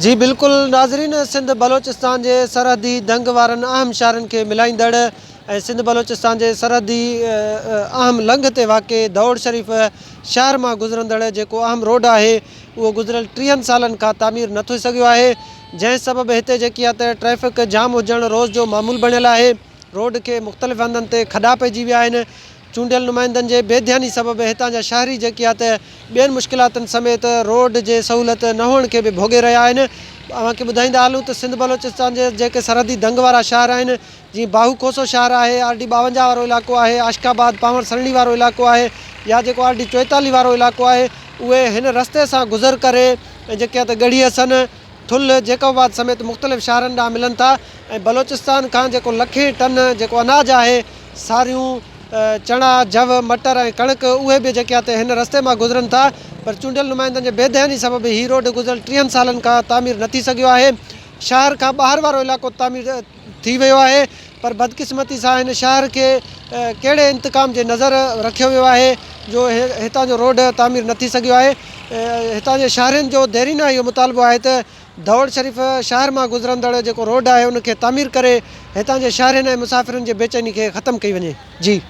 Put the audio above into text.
جي بلڪل ناظرين سنڌ بلوچستان جي سرحدي دنگ وارن اهم شهرن کي ملائيندڙ ۽ سنڌ بلوچستان جي سرحدي اهم لنگهه تي واقع دوڙ شريف شهر مان گذرندڙ جيڪو اهم روڊ آهي اهو گذريل ٽيهن سالن کان تعمير نه ٿي سگهيو آهي جنهن سبب هتي جيڪي آهي ته ٽريفڪ جام هجڻ روز جو معمول بڻيل آهي روڊ کي مختلف هنڌن تي کڏا پئجي ويا آهن، چونڊيل نمائندن جي بي ڌياني سبب هتان جا شهري جيڪي آ ته ٻين مشڪلاتن سميت روڊ جي سهولت نه هئڻ کي به ڀوڳي رهيا آهن. اوهان کي ٻڌائيندا هلون ته سنڌ بلوچستان جي جيڪي سرحدي دنگ وارا شهر آهن جيئن باهو کوسو شهر آهي، آر ڊي 52 وارو علائقو آهي، عاشق آباد پاوڻ سرڻي وارو علائقو آهي يا جيڪو آر ڊي 44 وارو علائقو آهي اهي هن رستي سان گذر ڪري جيڪي آ ته ڳڙهي حسن، ٺلهه، جيڪب آباد سميت مختلف شهرن ڏانهن ملن ٿا ۽ بلوچستان کان جيڪو لکين ٽن جيڪو اناج آهي، ساريون، چڻا، جو، مٽر ۽ ڪڻڪ اهي به جيڪي آهي هن رستي مان گذرن ٿا پر چونڊيل نمائندن جي بي ڌياني سبب هي روڊ گذريل ٽيهن سالن کان تعمير نه ٿي سگهيو آهي. شهر کان ٻاهر وارو علائقو تعمير ٿي ويو آهي پر بدقسمتي سان هن شهر کي ڪهڙي انتقام جي نظر رکيو ويو آهي جو هتان جو روڊ تعمير نه ٿي سگهيو آهي هتان جي شهرين جو ديرينه اهو مطالبو آهي ته ڌوڙ شريف شهر مان گذرندڙ جيڪو روڊ آهي ان کي تعمير ڪري هتان جي شهرين ۽ مسافرن جي بيچيني کي ختم ڪئي وڃي جي.